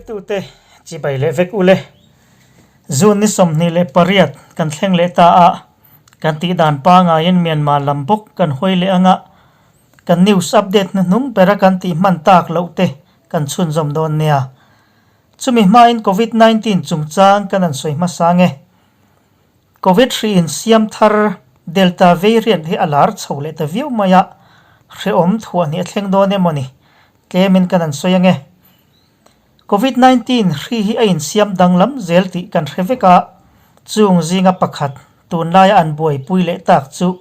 Thlirtute chibai leh vek ule. June ni 28 kan thleng leh ta a, kan tih dan pangaiin Myanmar lam bawk kan hawi leh anga kan news update hnuhnung bera kan tih hman tak loh te kan chhunzawm dawn nia. Chumi hmain Covid 19 chungchang kan han sawi hmasa nge. Covid hri insiam thar Delta variant hi a lar chho leh ta viau mai a, hrehawm thuahhnih a thleng dawn emaw ni? Tlemin kan han sawi ange. Covid 19 hri hi a insiam danglam zel tih kan hre vek a, chung zinga pakhat tunlaia an buaipui leh tak chu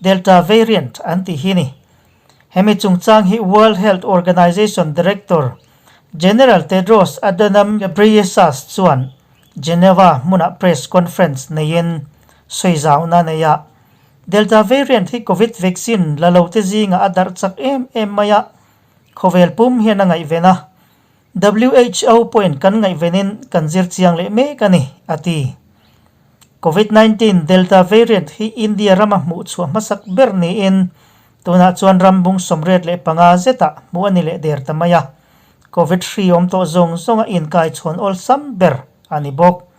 Delta variant an tih hi ni. Hemi chungchang hi World Health Organization Director General Tedros Adhanom Ghebreyesus chuan Geneva hmunah press conference neiin sawizauna a nei a. Delta variant hi Covid vaccine la lo te zingah a darh chak em em mai a, khawvel pum hian a ngaihven a. WHO pawhin kan ngaihvenin kan zir chiang leh mek a ni, a ti. Covid 19 Delta variant hi India rama hmuh chhuah hmasak ber niin tunah chuan ram bung 85 zetah hmuh a ni leh der ta mai a. Covid hri awm tawh zawng zawnga inkaichhawn awlsam ber a ni bawk.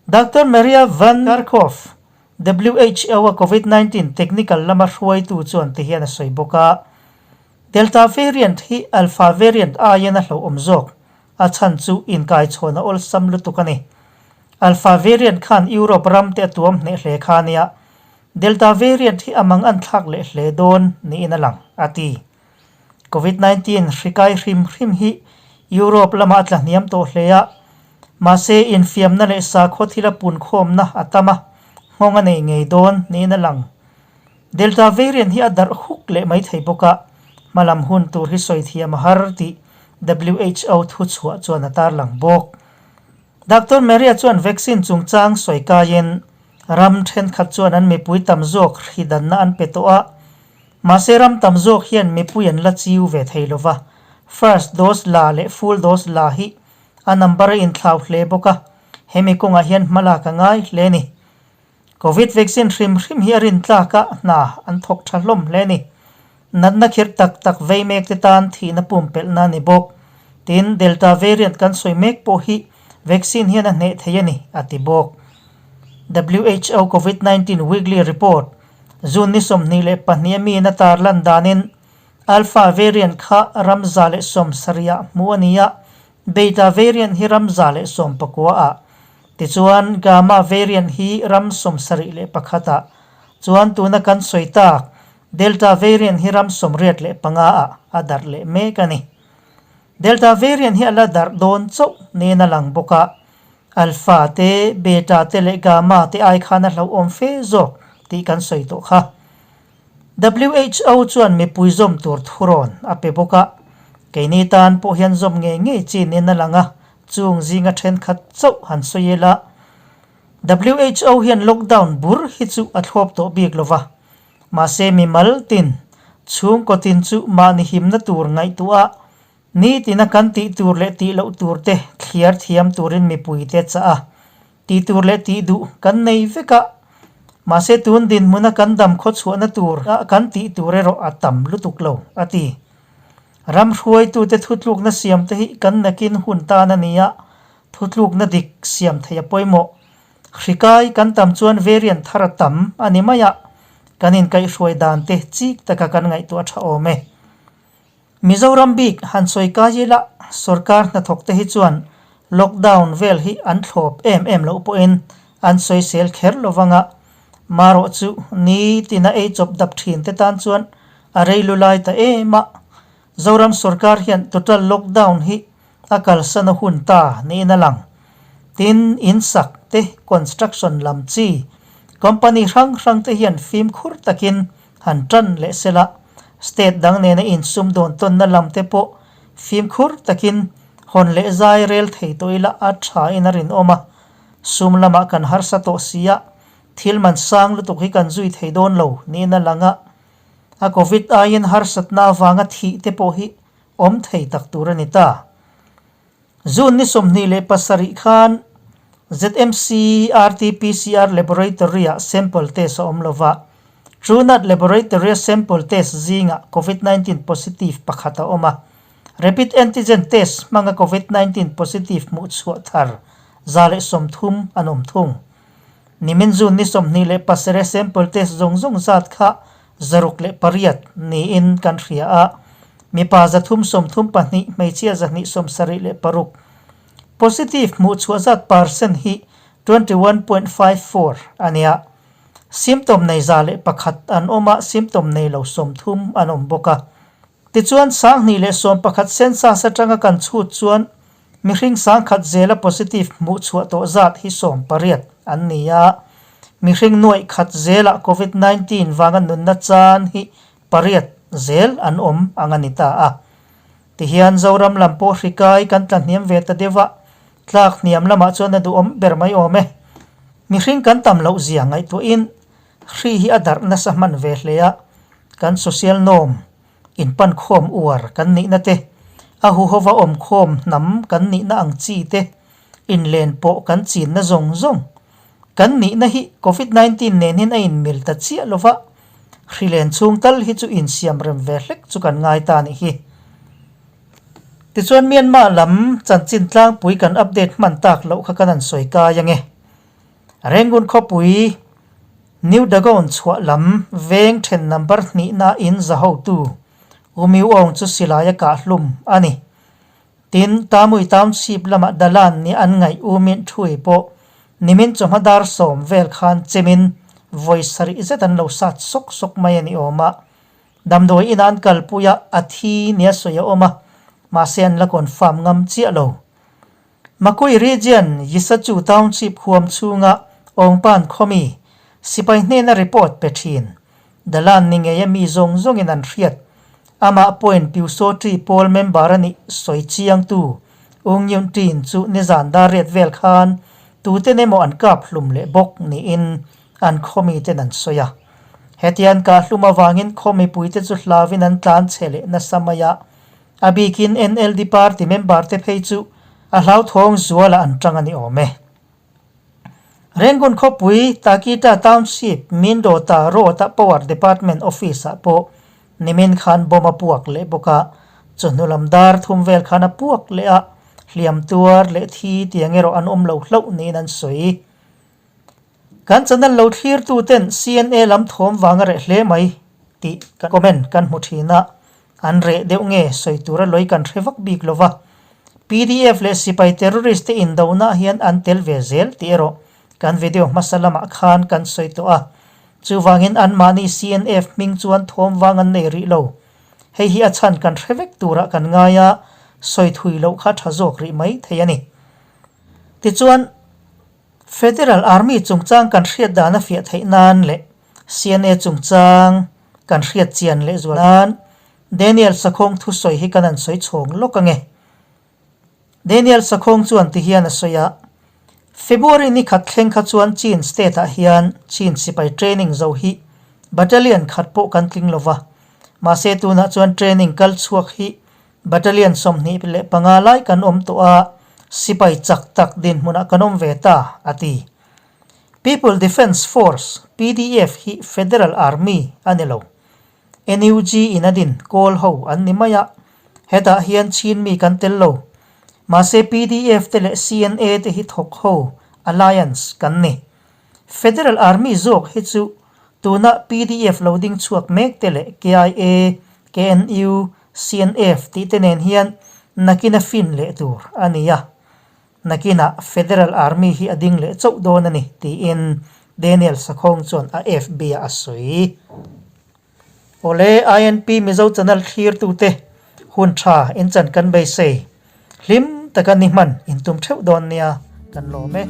Doctor Maria Van Kerkhove, WHO-a Covid 19 technical lama hruaitu chuan tihian a sawi bawk a, Delta variant hi Alpha variant aiin a hlauhawm zawk, a chhan chu inkaichhawn a awlsam lutuk a ni. Alpha variant khan Europe ram te a tuam hneh hle kha a nia, Delta variant hi a mang an thlak leh hle dawn niin a lang, a ti. Covid 19 hri kai hrim hrim hi Europe lamah a tla hniam tawh hle a, mahse infiamna leh sakhaw thila punkhawmna a tam a, nghawng a nei ngei dawn niin a lang. Delta variant hi a darh huk leh mai thei bawk a, hmalam hun tur hi sawi thiam a har tih WHO thuchhuah chuan a tarlang bawk. Doctor Maria chuan vaccine chungchang sawi kaiin ram thenkhat chuan an mipui tam zawk hri danna an pe tawh a, mahse ram tam zawk hian mipui an la chiu ve thei lo va, first dose la leh full dose la hi a number a inthlau hle bawk a, hemi kawngah hian hmalak a ngai hle a ni. Covid vaccine hrim hrim hi a rintlak a, hna an thawk tha hlawm hle a ni. Natna khirh tak tak vei mek te tan thihna pumpelhna a ni bawk. Tin, Delta variant kan sawi mek pawh hi vaccine hian a hneh thei a ni, a ti bawk. WHO Covid 19 Weekly Report, June ni 22 a miin a tarlan danin Alpha variant kha ram 170 ah hmuh a ni a, Beta variant hi ram 119 ah, tichuan Gamma variant hi ram 71 ah, chuan tuna kan sawi tak Delta variant hi ram 85 ah a darh leh mek a ni. Delta variant hi a la darh dawn chauh nen a lang bawk a, Alpha te, Beta te leh Gamma te ai khan a hlauhawm fe zawk tih kan sawi tawh kha. WHO chuan mipui zawm tur thurawn a pe bawk a, keini tan pawh hian zawm ngei ngei chi nen a lang a, chung zinga thenkhat chauh han sawi ila. WHO hian lockdown bur hi chu a thlawp tawh bik lo va, mahse mimal tin, chhungkaw tin chu mahni himna tur ngaihtuah a, nitina kan tih tur leh tih loh tur te thliar thiam turin mipuite chah a, Tih tur leh tih duh kan nei vek a, mahse tun dinhmuna kan dam khawchhuahna tur a kan tih tur erawh a tam lutuk lo, a ti. Ram hruaitute thutlukna siam te hi kan nakin hun tan a ni a, thutlukna dik siam theih a pawimawh. Hrikai kan tam chuan variant thar a tam a ni mai a, kan inkaihhruai dan te chik taka kan ngaihtuah tha awm e. Mizoram bik han sawi kai ila sorkar hnathawk te hi chuan lockdown vel hi an thlawp em em loh pawhin an sawisel kher lo vang a, marawh chu nitina ei chawp dap thin te tan chuan a rei lu lai ta em a, Zoram sorkar hian total lockdown hi a kalsan a hun ta niin a lang. Tin, in sak te, construction lam chi, company hrang hrang te hian fimkhur takin han tan leh sela, state dang nena insum dawn tawnna lam te pawh fimkhur takin hawn leh zai rel thei tawh ila a tha in a rinawm a, sum lamah kan harsa tawh si a, thil man sang lutuk hi kan zui thei dawn lo niin a lang a, a covid aiin harsatna avanga thih te pawh hi awm thei tak tur a ni ta. June ni 27 khan ZMC RT-PCR Laboratory-ah sample test a awm lova, Truenat Laboratory-a sample test zingah Covid 19 positive pakhat a awm a. Rapid antigen test hmanga Covid 19 positive hmuh chhuah thar 130 an awm thung. Nimin June ni 27 sample test zawng zawng zat kha 608 niin kan hria a, mipa 332, hmeichhia 276. Positive hmuh chhuah zat percent hi 21.54 a nia. Symptom nei 101 an awm a, symptom nei lo 30 an awm bawk a. Tichuan, 2011 census atanga kan chhut chuan mihring 10,000 zela positive hmuh chhuah tawh zat hi 18 an ni a. Mihring nuaih khat zela Covid 19 vanga nunna chan hi pariat zel an awm ang a ni ta a. Tihian Zoram lam pawh hri kai kan tla hniam ve ta deuh a, tlak hniam lamah chuan a duhawm ber mai awm e. Mihring kan tam loh zia ngaihtuahin hri hi a darh nasa hman ve hle a, kan social norm inpankhawm uar kan nihna te, a huhova awmkhawm hnam kan nihna ang chi te, inlen pawh kan chinna zawng zawng kan nihna hi Covid 19 nen hian a inmil ta chiah lo va, hri len chhung tal hi chu insiam rem ve hlek chu kan ngai ta nih hi. Tichuan Myanmar lam chanchin tlangpui kan update hman tak loh kha kan han sawi kai ange. Rangoon khawpui New Dagon chhuah lam veng then number hnihna in za hotu U Myu Aung chu silai a kah hlum a ni. Tin, Tamui Township lamah Dalan nih an ngaih U Myint Htwe pawh nimin chawhma dar sawm vel khan chemin vawi sarih zet an lo sat sawk sawk mai a ni awm a. Damdawi ina an kalpui a, a thi nia sawi a awm a, mahse an la confirm ngam chiah lo. Makui Region Yisachu Township huam chhunga Awngpan khawmi sipai hnena report pe thin. Dalan ni ngei a mi zawng zawngin an hriat. Amah pawhin Pyusawṭi pawl member a nih sawi chiangtu U Ngyun Tin chu nizan dar riat vel khan tuten emaw an kap hlum leh bawk niin an khawmi ten an sawi a. Heti an kah hlum avangin khaw mipuite chu hlavin an tlan chhe leh nasa mai a. A bikin NLD party member te phei chu a hlauthawng zualah an tang a ni awm e. Rangoon khawpui Takita Township Mindota Road-a Power Department Office-ah pawh nimin khan bomb a puak leh bawk a, chawhnu lam dar thum vel khan a puak leh a, hliam tuar leh thi tiang erawh an awm lo hlauh niin an sawi. Kan channel lo thlirtuten CNA lam thawm vang a reh hle mai tih comment kan hmu thin a, An reh deuh nge sawi tura lawi kan hre vak bik lo va, pdf leh sipai terrorist te indonaah hian an tel ve zel tih erawh kan video hmasa lamah khan kan sawi tawh a. Chuvangin anmahni CNF hming chuan thawm vang an nei rih lo. Hei hi a chhan kan hre vek turah kan ngai a, sawi thui loh kha tha zawk rih mai thei a ni. Tichuan, Federal Army chungchang kan hriat dan a fiah theih nan leh CNA chungchang kan hriat chian leh zual nan Daniel Sakhawng thusawi hi kan han sawi chhawng lawk ange. Daniel Sakhawng chuan ti hian a sawi a, February ni khat thleng kha chuan Chin state ah hian Chin sipai training zo hi battalion khat pawh kan tling lova, mahse tunah chuan training kal chhuak hi battalion 25 lai kan awm tawh a, sipai chak tak dinhmunah kan awm ve ta, a ti. People Defence Force, pdf, hi Federal Army a ni lo. NUG in a din kawl ho an ni mai a, hetah hian Chin mi kan tel lo. Mahse pdf te leh CNA te hi thawk ho alliance kan ni. Federal Army zawk hi chu tuna pdf lo ding chhuak mek te leh KIA, KNU, CNF tih te nen hian nakin a fin leh tur a ni a. Nakinah Federal Army hi a ding leh chauh dawn a ni, tiin Daniel Sakhawng chuan a FB-ah a sawi. Awle, INP Mizo Channel thlirtute hun tha in chan kan beisei. Hlim taka ni hman in tum theuh dawn nia kan lawm e.